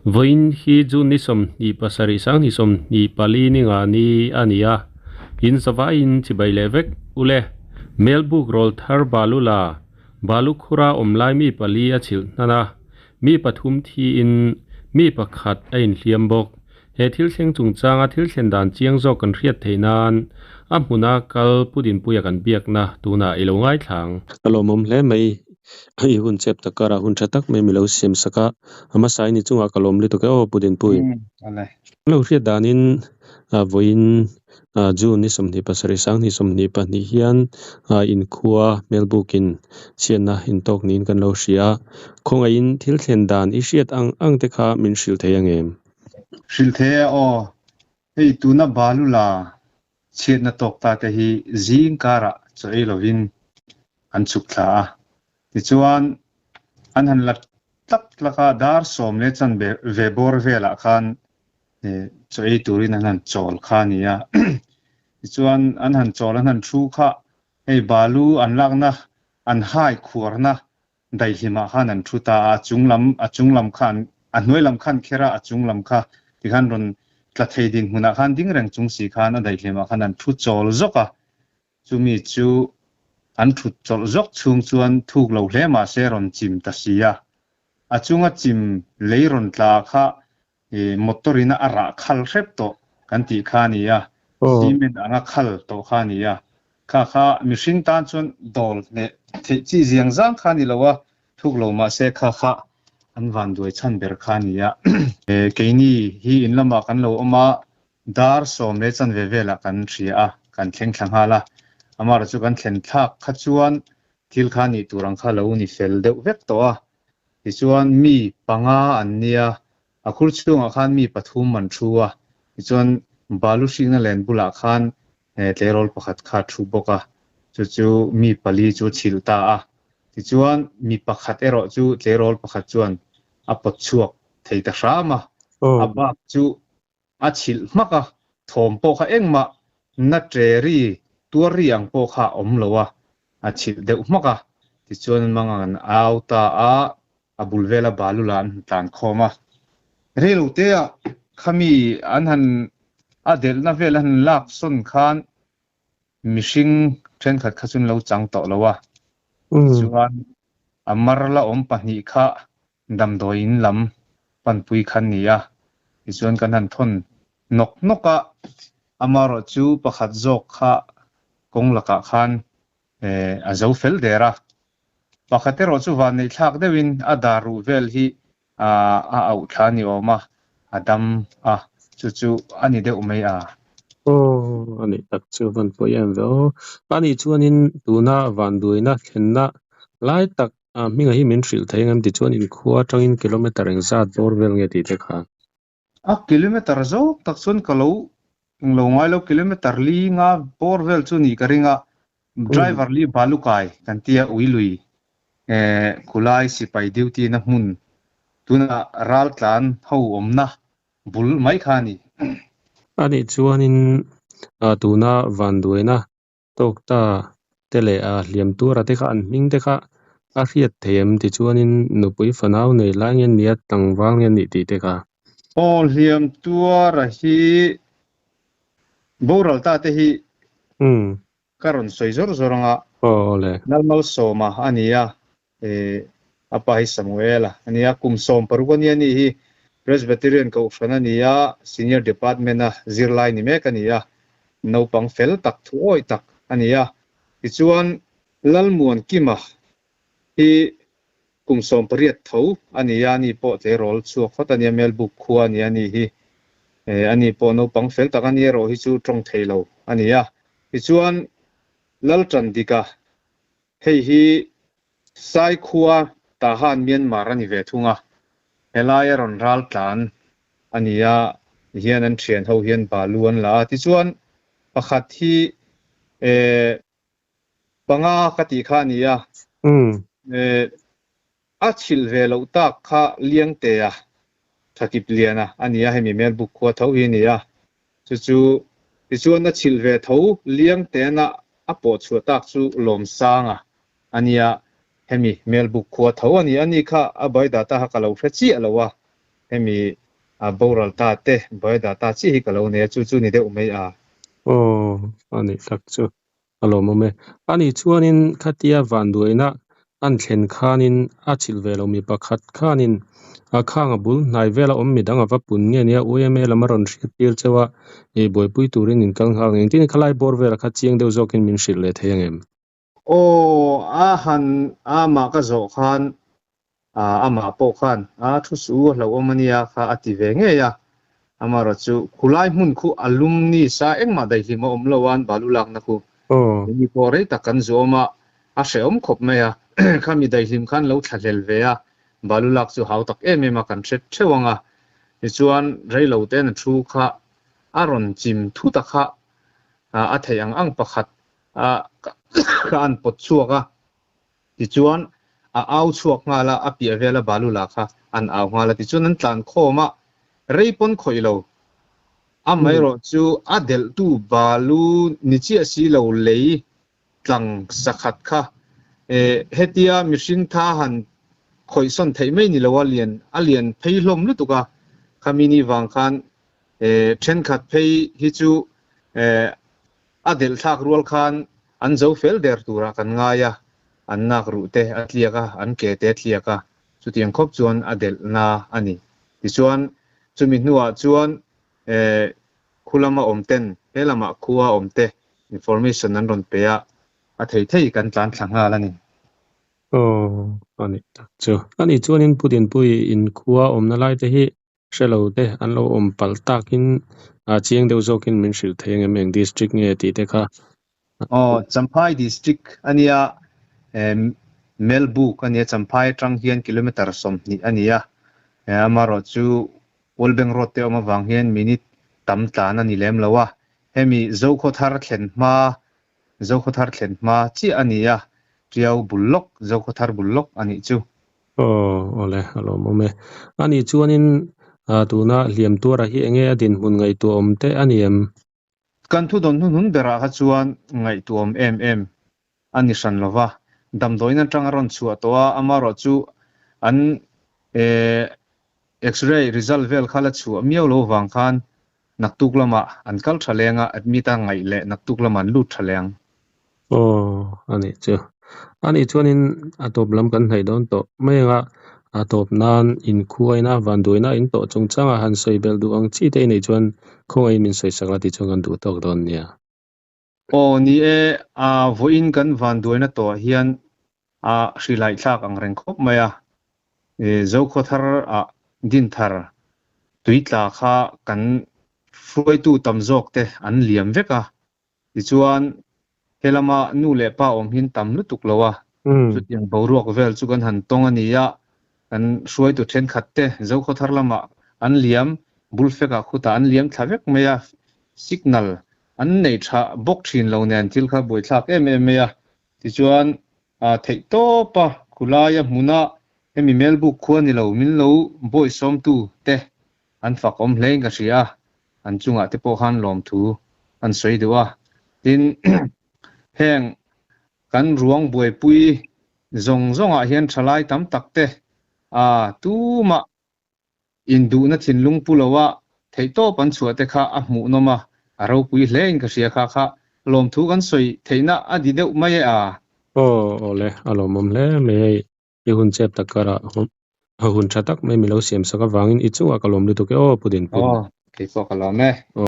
Vawiin hi June ni 27 2024 ni nga ni a ni a, in zavaiin chibai leh vek ule. Melbuk rawlthar Balula, Balukhura awm lai mi pali a chhilh hnan a, mi pathum thiin mi pakhat a inhliam bawk. He thil thleng chungchanga thil thlen dan chiang zawk kan hriat theih nan a hmuna kal Pu Dinpuia kan biakna tunah i lo ngaithla ang. A lawmawm hle mai. I hun chep tak karah hun tha tak mai mi lo siam sak a, a hmasa i ni chungah ka lawm lutuk e aw Pu Dinpui. Kan lo hriat danin vawiin June ni 27 2022 hian inkhua hmelbukin chhiatna intawk niin kan lo hria a, khawngaihin thil thlen dan i hriat ang ang te kha min hrilh thei angem? Hrilh thei e aw. Hei tuna Balula chhiatna tawk ta te hi zing karah chaw ei lovin an chhuk thla a. Tichuan an han la tlak tlak a, dar sawm leh chan ve bawr velah khan chaw ei turin an han chawl kha a ni a. Tichuan an han chawl an han thu kha hei balu an lakna an hai khuarna daihlimah khan an thu ta a, a chung lam, a chung lam kha an, a hnuai lam kha an kher a, a chung lam kha tikhan rawn tla thei dinhmunah khan ding reng chung si khan a daihlimah khan an thu chawl zawk a, chumi chu an thut chawlh zawk chhung chuan thuk lo hle mah se rawn chim ta si a, a chunga chim lei rawn tla kha I motor in a rah khal hrep tawh kan tih kha a ni a, cement anga khal tawh kha a ni a. Kha kha mihring tan chuan dawl hneh theih chi ziang zang kha a ni lo a, thuk lo mah se kha kha an vanduai chhan ber kha a ni a. Keini hi in lamah kan lo awm a, dar sawm leh chanve velah kan hria a, kan thleng thla nghal a. Amaherawhchu chu kan thlen thlak kha chuan thil kha nih tur ang kha lo ni fel deuh vek tawh a. Tichuan mi panga an nia, a khur chhungah khan mi pathum an thu a, tichuan balu hrikna len bulah khan tleirawl pakhat kha a thu bawk a, chu chu mi pali chu a chhilh ta a. Tichuan mi pakhat erawh chu tleirawl pakhat chuan a pawt chhuak thei ta hram a, a bak chu A chhilh hmak a, thawm pawh kha engmah na ṭe ri, tuar ri ang pawh kha a awm lo a, a chhilh deuh hmak a. Tichuan an mangang an au ta a, a bul vela balu lah an han tlan khawm a. Reilotea khami an han a delhna vel an han lak sawn khan mihring thenkhat kha chu an lo chang tawh lo a. Tichuan a mar la awm pahnih kha Damdawi in lam panpui kha an ni a, tichuan kan han thawn nawk nawk a, amaherawh chu pakhat zawk kha kawng lakah khan a zo fel der a, pakhat erawh chu vanneih thlak deuhin a dar ruh vel hi a auh thla ni awm a, a dam a, chu chu a ni deuh mai a. Aw, a nih tak chu van pawi em ve aw. A nih chuanin tuna vanduaina thlenna lai tak A hminga hi min hrilh thei ang em tichuan inkhua atangin kilometer engzat bawr vel nge tih te kha? A kilometer zawk tak chuan ka lo englo ngai lo, kilometer li nga bawr vel chu nih ka ring a, driver li balukai kan tia ui lui khulai sipai duty na hmun tunah raltlan ho awmna bul mai kha a ni. A nih chuanin tuna vanduaina Tawkta te leh a hliam tura te kha an hming te kha a hriat thei em tichuanin nupui fanau nei lai nge nia tlangval nge nih tih te kha. Aw hliam tuara hi boral ta te hi ka rawn sawi zawr zawr ang a, Lalmalsawma a ni a, A pa hi Samuel-a a ni a, kum 16 a nia ni hi Presbyterian Kohhran a ni a, Senior Department-a zirlai ni mek a ni a, naupang fel tak, thuawih tak a ni a. Tichuan, Lalmuankima hi kum 18 tho a ni a, ani pawh tleirawl chhuak phawt a nia, Melbuk khua a ni a ni hi. Ani pawh naupang fel tak a ni erawh hi chu tawng thei lo a ni a. Tichuan, Laltandika Hei hi Saikhua Tahan Myanmar a ni ve thung a, helai a rawn ral tlan a ni a, tihian an thian ho hian balu an la a, tichuan pakhat hi eh panga ka tih kha a ni a, eh A chhilh ve loh tak kha Liangtea, Thakip Liana a ni a, hemi Melbuk khua tho hi a ni a. Chu chu tichuan a chhilh ve tho Liangteana a pawh chhuah tak chu Lawmsanga a ni a, hemi Melbuk khua tho a ni. Ani kha a bai data kha ka lo hre chiah lo a. Hemi a boral ta te biodata chi hi ka lo nei a, chu chu ni deuh mai a. Aw, a nih tak chu a lawmawm e. A nih chuanin khatia vanduaina an thlen khanin a chilh ve lo mi pakhat khanin a khang a bul hnai vela awm midang a va pun nge nia YMA lam a rawn hriat tir cheu a, ei buaipui turin in kal nghal ngei. Engtin khalai bawr vela kha chiang deuh zawkin min hrilh leh thei ang em? Aw, a han amah ka zawh khan amah pawh khan a thu su a hlauhawm a nia kha a ti ve ngei a. Amaherawh chu khulai hmun khu a lum ni sa engmah daihlim a awm lo a an balu lakna khu. Keini pawh rei tak kan zuam a, a hrehawm khawp mai a. Khami daihlim khan lo thlahlel ve a, balu lak chu hau tak em em a kan hre theuh ang a. Tichuan reilo ten a thu kha a rawn chim thut a kha a theih ang ang pakhat a ka an pawt chhuak a, tichuan a au chhuak nghal a, a piah vela balu la kha an au nghal a, tichuan an tlan khawm a, rei pawn khawih lo. Amaherawh chu a delhtu balu ni chiah si lo lei tlang sakhat kha hetia mihring tha han khawih sawn theih mai ni lo a lian a lian phei hlawm lutuk a, khami ni vang khan thenkhat phei hi chu A delh thlak rual khan an zo fel der turah kan ngai a, an nak ruh te a tliak a, an ke te a tliak a, chutiang khawp chuan a delh na a ni. Tichuan, chumi hnuah chuan khu lama awm ten he lamah khua awm te information an rawn pe a, a thei thei kan tlan thla nghal a ni. Aw, a nih tak chu. A nih chuanin Pu Dinpui inkhua awmna lai te hi Hre lo te an lo awm palh takin a chiang deuh zawkin min hrilh thei ang em eng district nge tih te kha. Aw, Champhai district a nia, Melbuk a nia, Champhai atang hian kilometre 20 a nia, amaherawh chu World Bank Road te awm avang hian minute tam tlan a ni lem lo a, hemi Zokhawthar thlen hma, Zokhawthar thlen hma chiah a nia, Tiau bul lawk, Zokhawthar bul lawk a nih chu. Aw, awle, a lawmawm e. A nih chuanin tuna hliam tuara hi enge a dinhmun ngaihtuahawm te a ni em? Kan thudawn hnuhnun berah kha chuan ngaihtuahawm em em a ni hran lo va, damdawiin atang a rawn chhuah tawh a, amaherawh chu an X-ray result vel kha la chhuah miau lo vang khan naktuk lamah an kal tha leng a, admit a ngaih leh naktuk lamah an lut tha leng. Aw, a nih chu. A nih chuanin a tawp lam kan hnaih dawn tawh mai ang a, a tawp nan inkhuaina, vanduaina in tawh chungchanga han sawi belh duh ang chi te i neih chuan khawngaihin min sawi sak la tih chuan kan duh tawk dawn nia. Aw, ni e, a vawiin kan vanduaina tawhah hian a hrilhai thlak ang reng khawp mai a, Zokhawthar ah Dinthar tui tla kha kan hruaitu tam zawk te an liam vek a, tichuan helama nu leh pa awm hin tam lutuk lo a, chutiang boruak vel chu kan han tawng a ni a, kan hruaitu thenkhat te Zokhawthar lamah an liam, Bulfekah khutah an liam thla vek mai a, signal an nei tha bawk thin lo nen thil kha buaithlak em em mai a, Tichuan, theih tawpa khulaia hmuna hemi Melbuk khua ni lo min lo bawihsawmtu te an fak awm hlein ka hria a, an chungah te pawh khan lawmthu an sawi duh a. Tin, heng kan ruang buaipui zawng zawngah hian thalai tam tak te tumah Induhna thinlung pu loa theihtawp an chhuah te kha a hmuhnawm a, a ropui hle in ka hria kha kha lawmthu kan sawi theihna a di deuh mai e a. Aw awle, a lawmawm hle mai hei, i hun chep tak karah hun tha tak mai milo siam sak avangin i chungah ka lawm lutuk e aw Pu Dinpui. Aw, keipawh ka lawm e.